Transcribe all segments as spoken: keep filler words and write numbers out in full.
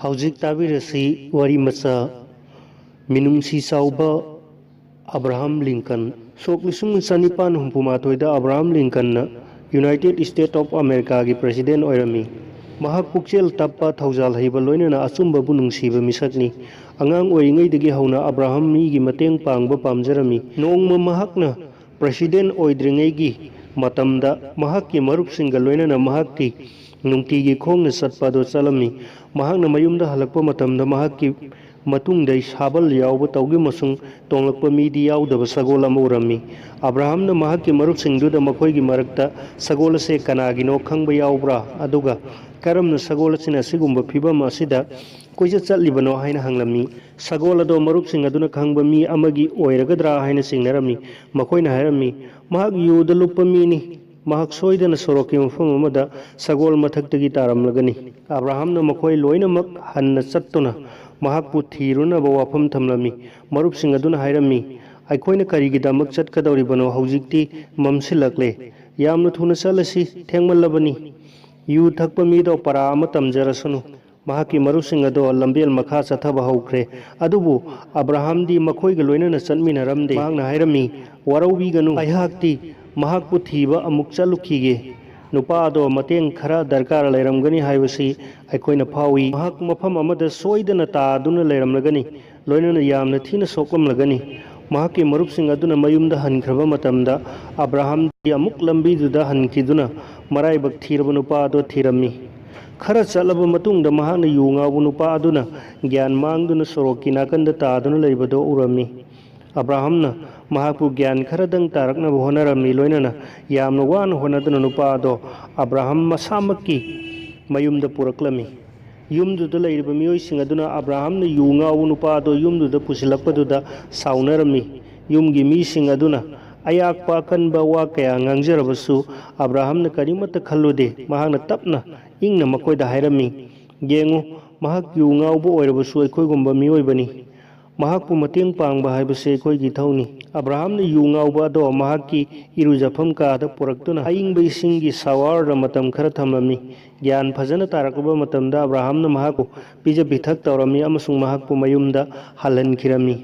ꯍꯧꯖꯤꯛ ꯇꯥꯕꯤꯔꯁꯤ ꯋꯥꯔꯤ ꯃꯆꯥ, ꯃꯤꯅꯨꯡꯁꯤ ꯆꯥꯎꯕ ꯑꯕ꯭ꯔꯥꯍꯝ ꯂꯤꯡꯀꯟ꯫ ꯁꯣꯛ ꯂꯤꯁꯤꯡ ꯆꯅꯤꯄꯥꯟ ꯍꯨꯝꯐꯨ ꯃꯥꯊꯣꯏꯗ Abraham ꯂꯤꯡꯀꯟꯅ United States of Americaꯒꯤ president ꯑꯣꯏꯔꯝꯃꯤ꯫ ꯃꯍꯥꯛ ꯄꯨꯛꯆꯦꯜ ꯇꯞꯄ, ꯊꯧꯖꯥꯜ ꯍꯩꯕ, ꯂꯣꯏꯅꯅ ꯑꯆꯨꯝꯕꯕꯨ ꯅꯨꯡꯁꯤꯕ ꯃꯤꯁꯛꯅꯤ꯫ ꯑꯉꯥꯡ ꯑꯣꯏꯔꯤꯉꯩꯗꯒꯤ ꯍꯧꯅ ꯑꯕ꯭ꯔꯥꯍꯝ ꯃꯤꯒꯤ ꯃꯇꯦꯡ ꯄꯥꯡꯕ ꯄꯥꯝꯖꯔꯝꯃꯤ꯫ ꯅꯣꯡꯃ ꯃꯍꯥꯛꯅ president ꯑꯣꯏꯗ꯭ꯔꯤꯉꯩꯒꯤ ꯃꯇꯝꯗ ꯃꯍꯥꯛꯀꯤ ꯃꯔꯨꯞꯁꯤꯡꯒ ꯂꯣꯏꯅꯅ ꯃꯍꯥꯛꯀꯤ ꯅꯨꯡꯇꯤꯒꯤ ꯈꯣꯡꯅ ꯆꯠꯄ ꯑꯗꯨ ꯆꯠꯂꯝꯃꯤ꯫ ꯃꯍꯥꯛꯅ ꯃꯌꯨꯝꯗ ꯍꯜꯂꯛꯄ ꯃꯇꯝꯗ ꯃꯍꯥꯛꯀꯤ ꯃꯇꯨꯡꯗ ꯁꯥꯕꯜ ꯌꯥꯎꯕ ꯇꯧꯒꯤ ꯑꯃꯁꯨꯡ ꯇꯣꯡꯂꯛꯄ ꯃꯤꯗꯤ ꯌꯥꯎꯗꯕ ꯁꯒꯣꯜ ꯑꯃ ꯎꯔꯝꯃꯤ꯫ ꯑꯕ꯭ꯔꯥꯍꯝꯅ ꯃꯍꯥꯛꯀꯤ ꯃꯔꯨꯞꯁꯤꯡꯗꯨꯗ ꯃꯈꯣꯏꯒꯤ ꯃꯔꯛꯇ ꯁꯒꯣꯜ ꯑꯁꯦ ꯀꯅꯥꯒꯤꯅꯣ ꯈꯪꯕ ꯌꯥꯎꯕ꯭ꯔꯥ? ꯑꯗꯨꯒ ꯀꯔꯝꯅ ꯁꯒꯣꯜ ꯑꯁꯤꯅ ꯑꯁꯤꯒꯨꯝꯕ ꯐꯤꯚꯝ ꯑꯁꯤꯗ ꯀꯣꯏꯆꯠ ꯆꯠꯂꯤꯕꯅꯣ ꯍꯥꯏꯅ ꯍꯪꯂꯝꯃꯤ꯫ ꯁꯒꯣꯜ ꯑꯗꯣ ꯃꯔꯨꯞꯁꯤꯡ ꯑꯗꯨꯅ ꯈꯪꯕ ꯃꯤ ꯑꯃꯒꯤ ꯑꯣꯏꯔꯒꯗ꯭ꯔꯥ ꯍꯥꯏꯅ ꯆꯤꯡꯅꯔꯝꯃꯤ꯫ ꯃꯈꯣꯏꯅ ꯍꯥꯏꯔꯝꯃꯤ, "ꯃꯍꯥꯛ ꯌꯨꯗ ꯂꯨꯞꯄ ꯃꯤꯅꯤ꯫ ꯃꯍꯥꯛ ꯁꯣꯏꯗꯅ ꯁꯣꯔꯣꯛꯀꯤ ꯃꯐꯝ ꯑꯃꯗ ꯁꯒꯣꯜ ꯃꯊꯛꯇꯒꯤ ꯇꯥꯔꯝꯂꯒꯅꯤ꯫" ꯑꯕ꯭ꯔꯥꯍꯝꯅ ꯃꯈꯣꯏ ꯂꯣꯏꯅꯃꯛ ꯍꯟꯅ ꯆꯠꯇꯨꯅ ꯃꯍꯥꯛꯄꯨ ꯊꯤꯔꯨꯅꯕ ꯋꯥꯐꯝ ꯊꯝꯂꯝꯃꯤ꯫ ꯃꯔꯨꯞꯁꯤꯡ ꯑꯗꯨꯅ ꯍꯥꯏꯔꯝꯃꯤ, "ꯑꯩꯈꯣꯏꯅ ꯀꯔꯤꯒꯤꯗꯃꯛ ꯆꯠꯀꯗꯧꯔꯤꯕꯅꯣ? ꯍꯧꯖꯤꯛꯇꯤ ꯃꯝꯁꯤꯜꯂꯛꯂꯦ꯫ ꯌꯥꯝꯅ ꯊꯨꯅ ꯆꯠꯂꯁꯤ, ꯊꯦꯡꯃꯜꯂꯕꯅꯤ꯫ ꯌꯨ ꯊꯛꯄ ꯃꯤꯗꯣ ꯄꯔꯥ ꯑꯃ ꯇꯝꯖꯔꯁꯅꯨ꯫" ꯃꯍꯥꯛꯀꯤ ꯃꯔꯨꯞꯁꯤꯡ ꯑꯗꯣ ꯂꯝꯕꯦꯜ ꯃꯈꯥ ꯆꯠꯊꯕ ꯍꯧꯈ꯭ꯔꯦ꯫ ꯑꯗꯨꯕꯨ ꯑꯕ꯭ꯔꯥꯍꯝꯗꯤ ꯃꯈꯣꯏꯒ ꯂꯣꯏꯅꯅ ꯆꯠꯃꯤꯟꯅꯔꯝꯗꯦ꯫ ꯃꯍꯥꯛꯅ ꯍꯥꯏꯔꯝꯃꯤ, "ꯋꯥꯔꯧꯕꯤꯒꯅꯨ, ꯑꯩꯍꯥꯛꯇꯤ ꯃꯍꯥꯛꯄꯨ ꯊꯤꯕ ꯑꯃꯨꯛ ꯆꯠꯂꯨꯈꯤꯒꯦ꯫ ꯅꯨꯄꯥ ꯑꯗꯣ ꯃꯇꯦꯡ ꯈꯔ ꯗꯔꯀꯥꯔ ꯂꯩꯔꯝꯒꯅꯤ ꯍꯥꯏꯕꯁꯤ ꯑꯩꯈꯣꯏꯅ ꯐꯥꯎꯏ꯫ ꯃꯍꯥꯛ ꯃꯐꯝ ꯑꯃꯗ ꯁꯣꯏꯗꯅ ꯇꯥꯗꯨꯅ ꯂꯩꯔꯝꯂꯒꯅꯤ, ꯂꯣꯏꯅꯅ ꯌꯥꯝꯅ ꯊꯤꯅ ꯁꯣꯛꯂꯝꯂꯒꯅꯤ꯫" ꯃꯍꯥꯛꯀꯤ ꯃꯔꯨꯞꯁꯤꯡ ꯑꯗꯨꯅ ꯃꯌꯨꯝꯗ ꯍꯟꯈ꯭ꯔꯕ ꯃꯇꯝꯗ ꯑꯕ꯭ꯔꯥꯍꯝꯗꯤ ꯑꯃꯨꯛ ꯂꯝꯕꯤꯗꯨꯗ ꯍꯟꯈꯤꯗꯨꯅ ꯃꯔꯥꯏꯕꯛ ꯊꯤꯔꯕ ꯅꯨꯄꯥ ꯑꯗꯣ ꯊꯤꯔꯝꯃꯤ꯫ ꯈꯔ ꯆꯠꯂꯕ ꯃꯇꯨꯡꯗ ꯃꯍꯥꯛꯅ ꯌꯨ ꯉꯥꯎꯕ ꯅꯨꯄꯥ ꯑꯗꯨꯅ ꯒ꯭ꯌꯥꯟ ꯃꯥꯡꯗꯨꯅ ꯁꯣꯔꯣꯛꯀꯤ ꯅꯥꯀꯟꯗ ꯇꯥꯗꯨꯅ ꯂꯩꯕꯗꯨ ꯎꯔꯝꯃꯤ꯫ ꯑꯕ꯭ꯔꯥꯍꯝꯅ ꯃꯍꯥꯛꯄꯨ ꯒ꯭ꯌꯥꯟ ꯈꯔꯗꯪ ꯇꯥꯔꯛꯅꯕ ꯍꯣꯠꯅꯔꯝꯃꯤ, ꯂꯣꯏꯅꯅ ꯌꯥꯝꯅ ꯋꯥꯅ ꯍꯣꯠꯅꯗꯨꯅ ꯅꯨꯄꯥ ꯑꯗꯣ ꯑꯕ꯭ꯔꯥꯍꯝ ꯃꯁꯥꯃꯛꯀꯤ ꯃꯌꯨꯝꯗ ꯄꯨꯔꯛꯂꯝꯃꯤ꯫ ꯌꯨꯝꯗꯨꯗ ꯂꯩꯔꯤꯕ ꯃꯤꯑꯣꯏꯁꯤꯡ ꯑꯗꯨꯅ ꯑꯕ꯭ꯔꯥꯍꯝꯅ ꯌꯨ ꯉꯥꯎꯕ ꯅꯨꯄꯥ ꯑꯗꯣ ꯌꯨꯝꯗꯨꯗ ꯄꯨꯁꯤꯜꯂꯛꯄꯗꯨꯗ ꯁꯥꯎꯅꯔꯝꯃꯤ꯫ ꯌꯨꯝꯒꯤ ꯃꯤꯁꯤꯡ ꯑꯗꯨꯅ ꯑꯌꯥꯛꯄ ꯑꯀꯟꯕ ꯋꯥ ꯀꯌꯥ ꯉꯥꯡꯖꯔꯕꯁꯨ ꯑꯕ꯭ꯔꯥꯍꯝꯅ ꯀꯔꯤꯃꯠꯇ ꯈꯜꯂꯨꯗꯦ꯫ ꯃꯍꯥꯛꯅ ꯇꯞꯅ ꯏꯪꯅ ꯃꯈꯣꯏꯗ ꯍꯥꯏꯔꯝꯃꯤ, "ꯌꯦꯡꯉꯨ, ꯃꯍꯥꯛ ꯌꯨ ꯉꯥꯎꯕ ꯑꯣꯏꯔꯕꯁꯨ ꯑꯩꯈꯣꯏꯒꯨꯝꯕ ꯃꯤꯑꯣꯏꯕꯅꯤ꯫ ꯃꯍꯥꯛꯄꯨ ꯃꯇꯦꯡ ꯄꯥꯡꯕ ꯍꯥꯏꯕꯁꯤ ꯑꯩꯈꯣꯏꯒꯤ ꯏꯊꯧꯅꯤ꯫ ꯑꯕ꯭ꯔꯥꯍꯝꯅ ꯌꯨ ꯉꯥꯎꯕ ꯑꯗꯣ ꯃꯍꯥꯛꯀꯤ ꯏꯔꯨꯖꯐꯝ ꯀꯥꯗ ꯄꯨꯔꯛꯇꯨꯅ ꯑꯏꯪꯕ ꯏꯁꯤꯡꯒꯤ ꯁꯥꯋꯥꯔꯗ ꯃꯇꯝ ꯈꯔ ꯊꯝꯂꯝꯃꯤ꯫ ꯒ꯭ꯌꯥꯟ ꯐꯖꯅ ꯇꯥꯔꯛꯂꯕ ꯃꯇꯝꯗ ꯑꯕ꯭ꯔꯥꯍꯝꯅ ꯃꯍꯥꯛꯄꯨ ꯄꯤꯖ ꯄꯤꯊꯛ ꯇꯧꯔꯝꯃꯤ ꯑꯃꯁꯨꯡ ꯃꯍꯥꯛꯄꯨ ꯃꯌꯨꯝꯗ ꯍꯜꯍꯟꯈꯤꯔꯝꯃꯤ꯫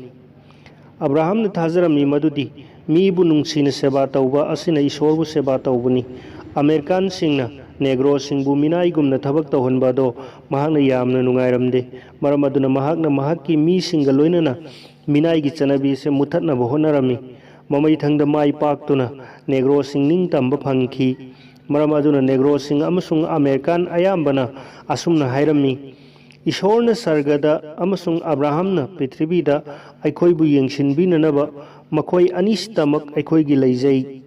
ꯑꯕ꯭ꯔꯥꯍꯝꯅ ꯊꯥꯖꯔꯝꯃꯤ ꯃꯗꯨꯗꯤ ꯃꯤꯕꯨ ꯅꯨꯡꯁꯤꯅ ꯁꯦꯕꯥ ꯇꯧꯕ ꯑꯁꯤꯅ ꯏꯁꯣꯔꯕꯨ ꯁꯦꯕꯥ ꯇꯧꯕꯅꯤ꯫ ꯑꯃꯦꯔꯤꯀꯥꯟꯁꯤꯡꯅ ꯅꯦꯒ꯭ꯔꯣꯁꯤꯡꯕꯨ ꯃꯤꯅꯥꯏꯒꯨꯝꯅ ꯊꯕꯛ ꯇꯧꯍꯟꯕ ꯑꯗꯣ ꯃꯍꯥꯛꯅ ꯌꯥꯝꯅ ꯅꯨꯡꯉꯥꯏꯔꯝꯗꯦ꯫ ꯃꯔꯝ ꯑꯗꯨꯅ ꯃꯍꯥꯛꯅ ꯃꯍꯥꯛꯀꯤ ꯃꯤꯁꯤꯡꯒ ꯂꯣꯏꯅꯅ ꯃꯤꯅꯥꯏꯒꯤ ꯆꯠꯅꯕꯤ ꯑꯁꯤ ꯃꯨꯊꯠꯅꯕ ꯍꯣꯠꯅꯔꯝꯃꯤ꯫ ꯃꯃꯩꯊꯪꯗ ꯃꯥꯏ ꯄꯥꯛꯇꯨꯅ ꯅꯦꯒ꯭ꯔꯣꯁꯤꯡ ꯅꯤꯡꯇꯝꯕ ꯐꯪꯈꯤ꯫ ꯃꯔꯝ ꯑꯗꯨꯅ ꯅꯦꯒ꯭ꯔꯣꯁꯤꯡ ꯑꯃꯁꯨꯡ ꯑꯃꯦꯔꯤꯀꯥꯟ ꯑꯌꯥꯝꯕꯅ ꯑꯁꯨꯝꯅ ꯍꯥꯏꯔꯝꯃꯤ, "ꯏꯁꯣꯔꯅ ꯁꯔꯒꯗ ꯑꯃꯁꯨꯡ ꯑꯕ꯭ꯔꯥꯍꯝꯅ ꯄ꯭ꯔꯤꯊꯤꯕꯤꯗ ꯑꯩꯈꯣꯏꯕꯨ ꯌꯦꯡꯁꯤꯟꯕꯤꯅꯅꯕ ꯃꯈꯣꯏ ꯑꯅꯤꯁꯤꯇꯃꯛ ꯑꯩꯈꯣꯏꯒꯤ ꯂꯩꯖꯩ"꯫